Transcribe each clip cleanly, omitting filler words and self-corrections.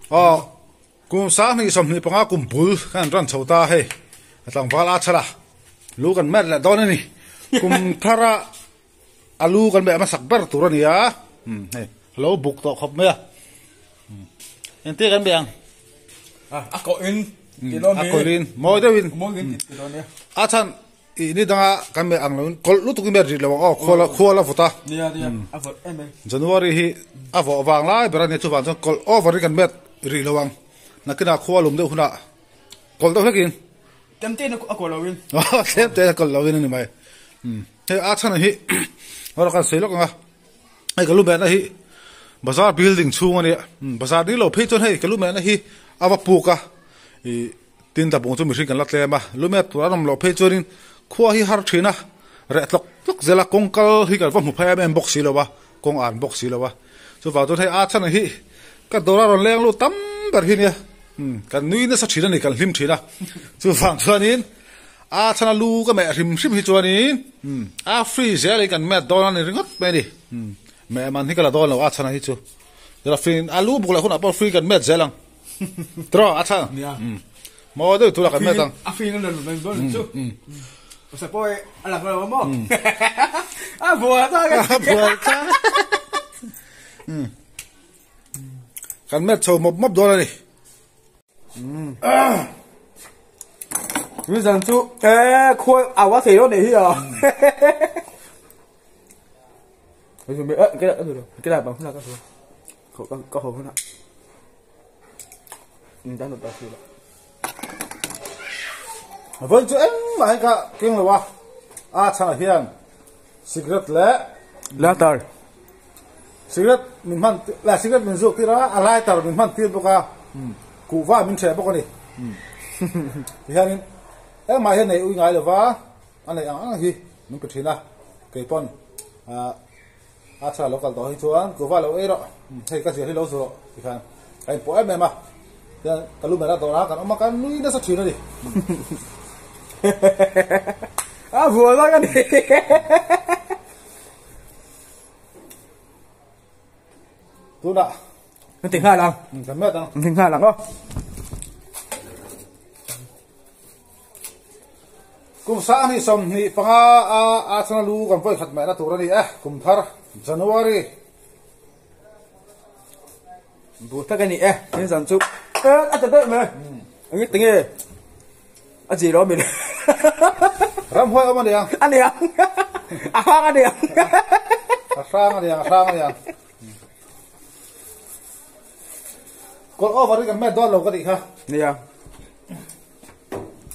Aw kum sang hnih sawmhnih panga kum bul kan ran chho ta hei a tlangval a chhala lu kan mer leh dawn a ni kum thara a lu kan meh hmasak ber tur a ni a hei a lo buk tawh khawp mai a engtia kan be ang a kawh in ti dawn a kawh in mawi deuh in mawi in ti dawn nia a chhan ih ni danga kan meh ang lo in kawlh lutuk in meh rih lo ang aw khual khual a vawt a nia nia a vawt em em January hi a vawh vang lai ber a nia chuvang chuan kawlh over in kan met rih lo ang nakinah khua lum deuh hunah kawlh deuh hlek in tlem te in a kawlh lo in tlem te in a kawlh lo in a ni mai hei a chhan hi rawh kan sawi lawk ang a hei ka lu mehna hi bazar building chhung a nia bazar ni lo phei chuan hei ka lu mehna hi a va puk a ih tin tlabung chu mihring kan la tlem a lu meh tur an awm loh phei chuanin khua hi har thin a reh tlawk tlawk zel a kawng kal hi kan va hmu phei em em bawk si lo a kawng an bawk si lo a chuvang chuan hei a chhan hi ka dawr a rawn leng lut tam ber hi nia kan nui nasa thin a ni kan hlim thin a chuvang chuanin a chhan a lu ka meh hrim hrim hi chuanin a free zel in kan met dawn a ni ringawt mai a ni meh man hi ka la dawn lo a chhan a hi chu free a lu buk leh hunah pawh free kan met zel ang tiraw a chhan maw deuh tura kan met ang a free in a la dawn chu pawisa pawh a la lo maw a buai ta a buai ta kan met chho mawp mawp dawn a ni Mi zan chu e khuai awa thei lo nei hi a. Cái cái cái là bằng là cái có có hồ hơn ạ. Đang được bao nhiêu Vẫn chu engmah hi ka keng lo a, a chhangah hian cigarette leh lighter cigarette min hman la cigarette min zuk tir a, a lighter min hman tir bawk a, kuhva min hreh bawk a ni. Tihianin engmah hian nei ui ngai lo va, a neih ang ang hi min pe thin a, kei pawn a chhangah lo kal tawh hi chuan kuhva lo ei rawh, hei ka zial hi lo zu rawh tikhan ka inpawh em em a. Tian ka lu mera dawrah kan awm a, kan nui nasa thin a ni. A vual vak a ni. Tunah. Kan ti nghal ang. Kan met ang. Kan ti nghal ang aw. Kum sang hnih 25 a a chana lu kan vawi khat mehna tur a ni e, kum thar January. Bu tak a ni e, tin zan chu e a ta daih mai. Ang i tinge a ji lo min. Ramhuai awm a niang. A niang. A hrang a niang. A hrang a niang, a hrang a niang. Kawlh over hi kan met dawn lo ka tih kha. Nia.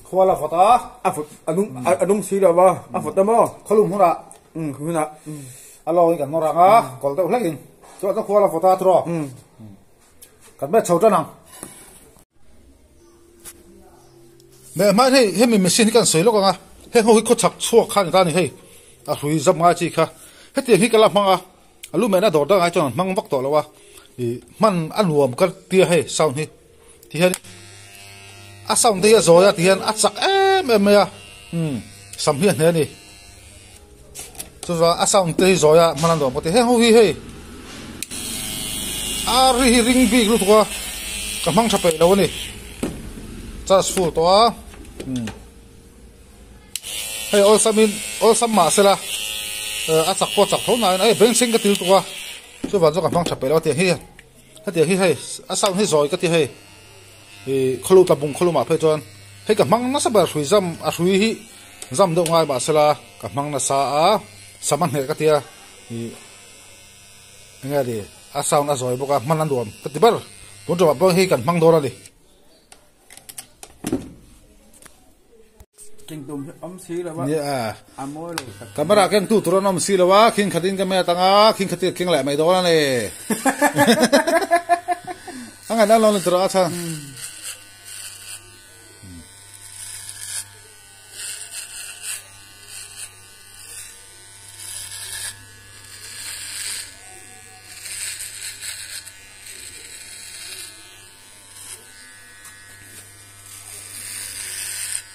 Khual a vawt a. A vawt a nung a nung si lo va, a vawt a maw? Khawlum hunah. Um hunah. A lawng in kan nawr ang a, kawlh deuh hlek in. Chuan chuan khual a vawt a tiraw? Kan met chho tan ang. Meh hmain hei hemi machine hi kan sawi lawk ang a, heng ho hi khawchhak chhuak kha ni ta a ni hei, a hrui zam ngai chi kha. Hetiang hi ka la hmang a, a lu mehna dawr dang ai chuan an hmang vak tawh lo a, ih hman a nuam ka tia hei sound hi. Ti hian a sound te hi a zawi a ti hian a chak em em mai a umm sam hi a hne a ni chuvang a sound te hi zawi a hman a nuam ka ti heng ho hi hei a ri hi ring bik lutuk a ka hmang tha peih lo a ni charge full tawh a umm hei awlsam in awlsam mah sela a chak pawh a chak tho nain hei bengchheng ka ti lutuk a chuvang chu ka hmang tha peih lo a tiang hi. Hetiang hi hei a sound hi zawi ka ti hei ih khawlu tlabung khawlu mah phei chuan hei ka hmang nasa ber hrui zam a hrui hi zam deuh ngai mahsela ka hmang nasa a sam a hneh ka tia ih enge a ni a sound a zawi bawk a hman a nuam ka ti ber tun ṭawmah pawh hei kan hmang dawn a ni. Camera keng tu tur an awm si lo a, khing khatin ka met ang a, khing khatin ka keng leh mai dawn a ni. A ngaihna an lo ni tur a chhan.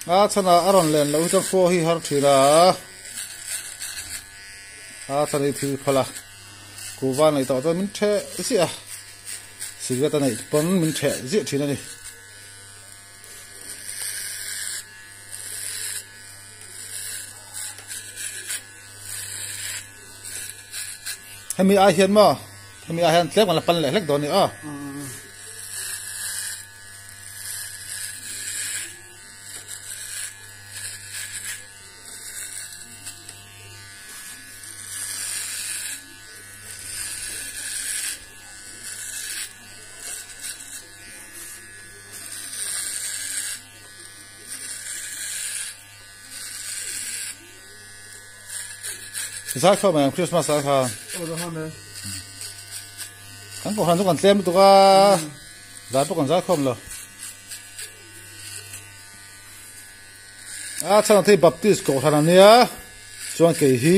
A chhanah a rawn len loh hi chuan khua hi har thin a, a chhan hi thil phal a, kuhva nei tawh chuan min theh ziah a, Cigarette a neih pawn min ṭheh ziah ṭhin a ni. Hemi ai hian maw hemi ai hian tlem kan la pan leh hlek dawn a ni aw. Zai khawp mai ang Christmas ah khan. Kan kohhran chu kan tlem lutuk a, zai pawh kan zai khawm lo. A chhan ang thei Baptist kohhran a nia, chuan kei hi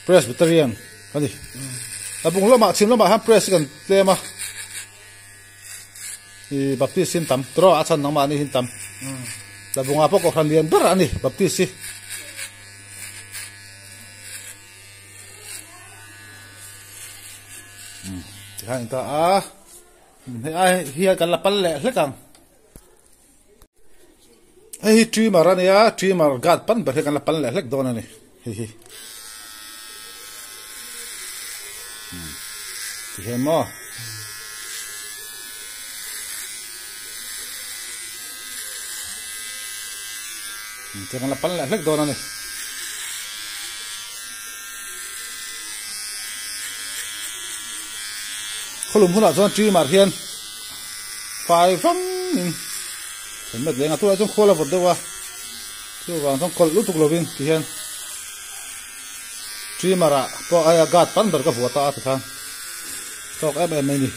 Presbyterian ka ni. A bung lamah chhim lamah hian Pres hi kan tlem a, i Baptist hi an tam tawh a chhan nangmahni hi an tam. La bungah pawh kohhran lian ber a ni Baptist hi. Tikhan in ta a, hei ai hian kan la pal leh hlek ang. Hei hi trimmer a nia trimmer guard pan ber hi kan la pan leh hlek dawn a ni hei hi ti hian maw ti kan la pan leh hlek dawn a ni. Khawlum hunah chuan trimmer hian fai vang in helmet leh engah tunah chuan khual a vawt deuh a chuvang chuan kawlh lutuk lovin tihian trimmer ah pawh aia guard pan ber ka vuah ta a tikhan tawk em em mai a ni.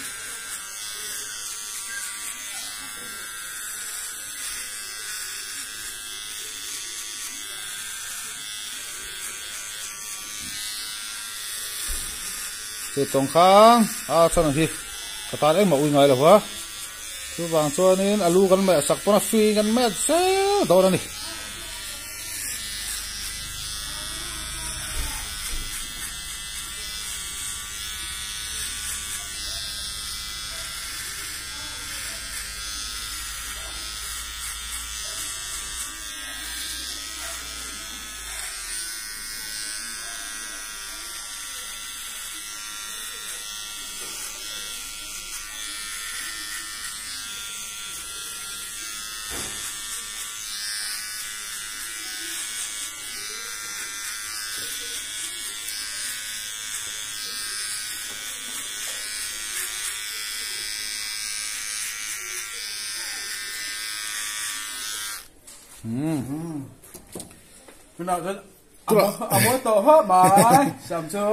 Chu tawng khang a chhan ang hi ka tan engmah ui ngai lo va chuvang chuanin a lu kan meh sak pawn a fing kan met zel dawn a ni. A mawi tawh hawp mai sam chu.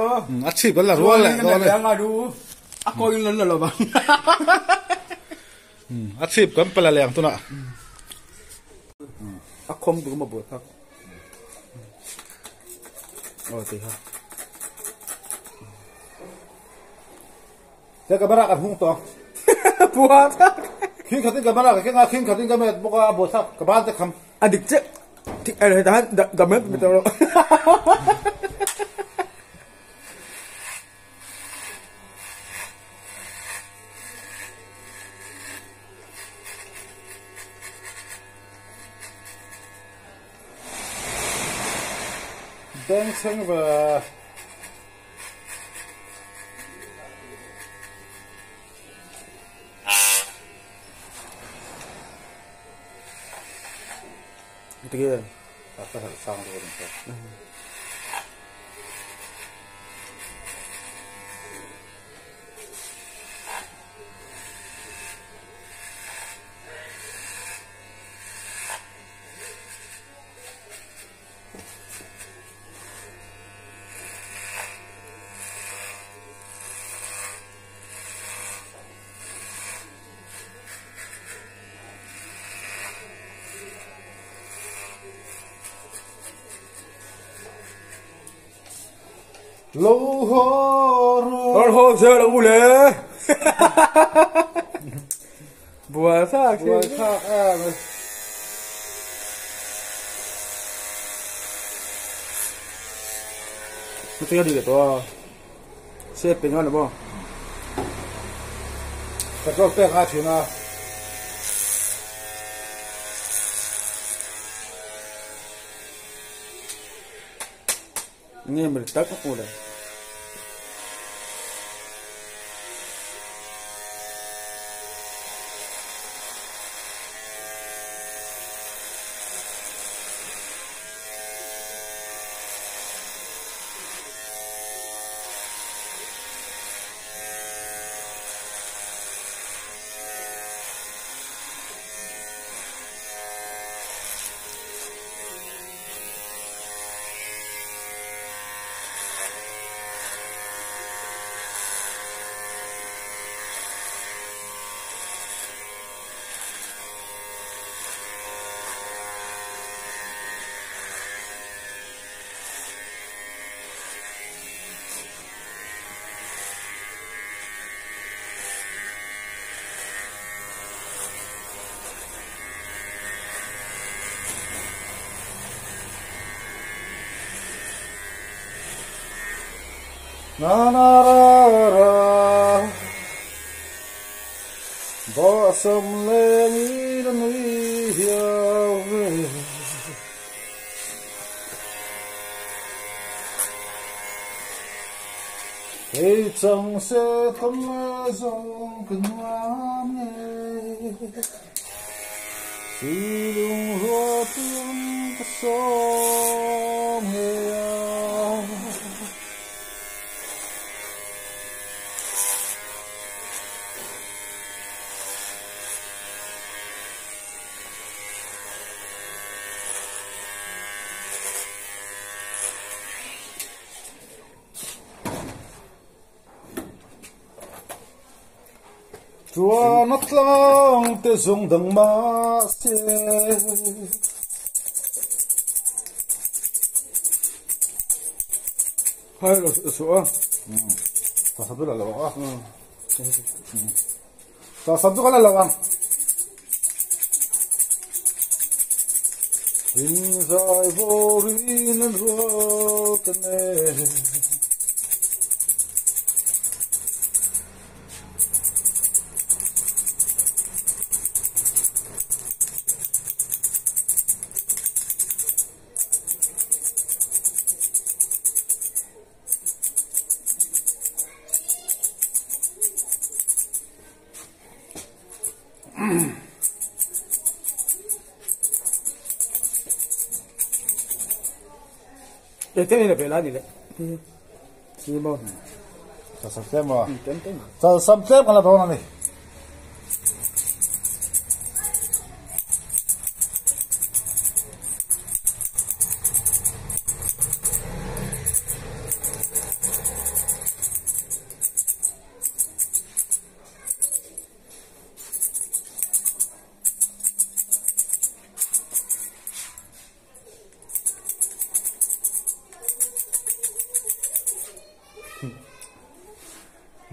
A chhip kan la rual leh dawn e. A kawi in lan la lo vang. A chhip kan pe la leh ang tunah. A khawm tur maw buai phak. Aw ti ha. He camera kan hung tawh. Buai phak. Khing khatin camera ka keng a, khing khatin ka met bawk a, a buai thlak ka ban te kham. A dik chiah. Tik er heta han da met mi tawh rawh. Bengchheng ve. Tige. Ka herh sang deuh a ni kha. Lo haw ru. Lo haw zel ang u le. Buai thlak hi. Buai thlak em. Tia đi to. Xe pin ngon đúng không? Petrol pek a thin a. Nge mri tak a hmu le. Na na ra ra Bo sam leng i la nui hiau ve Hei chang se tham le zawng ka nuam nge Si lung rua tum ka sawm nge a. Chuan a tlang te zawng dang mahse. Hai lo su a. Ta sam chu la lo a. Ta sam chu ka la lo ang. In zai vawrin an rual ka nei. Chalsam tlem kan la dawn a ni.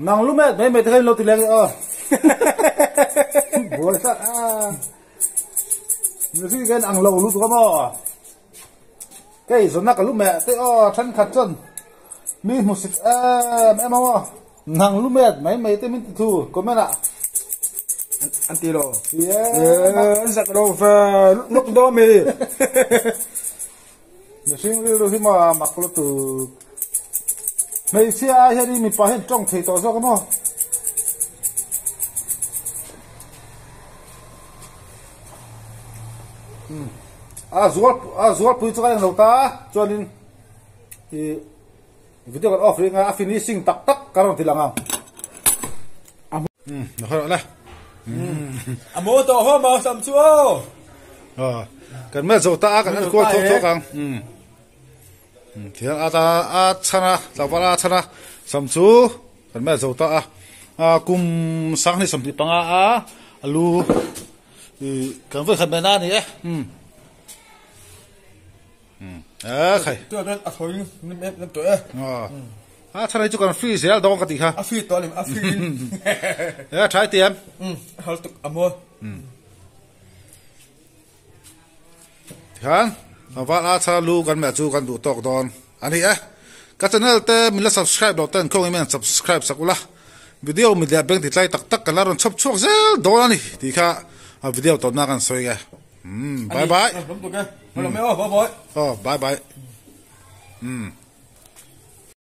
Nang lu meh mai mai te kha in lo ti leng e aw. Buai tak a. Music hian ang lo lutuk a maw. Kei zawn a ka lu meh te aw thenkhat chuan mi hmusit em em a maw. Nang lu met mai mai te min ti thu comment ah. An ti lo. An zak lo ve luk daw mi. Mihring rilru hi maw mak lutuk. Hmeichhia ai hian i mipa hian tawng thei tawh zawk a maw. A zual a zualpui chu ka eng lo ta chuanin i Video kan off rih anga a finishing tak tak ka rawn ti lang ang. Um, na khar la. A mo to ho ma sam chu o. Ah, kan me zo ta kan an kual thok thok ang. Um. Thian a ta a chana tlangval a chana sam chu kan me zo ta a. A kum sang ni sam ti panga a alu i kan voi khat me na ni e. Um. A khai. Tu a a thoi nim em nim to e. A tharai chu kan free zel dawng ka ti kha. A free to lim a free. E thai tiam. Um hal tuk amo. Um. Khan tlangval a tha lu kan meh chu kan duh tawk dawn ani e. Ka channel te min la subscribe lo ten khawngin min han subscribe sak ula. Video mit leh beng ti tlai tak tak kan la rawn chhawp chhuak zel dawn a ni tih kha a video tawpna kan sawi nge. Umm bye bye. Aw bye bye. Umm.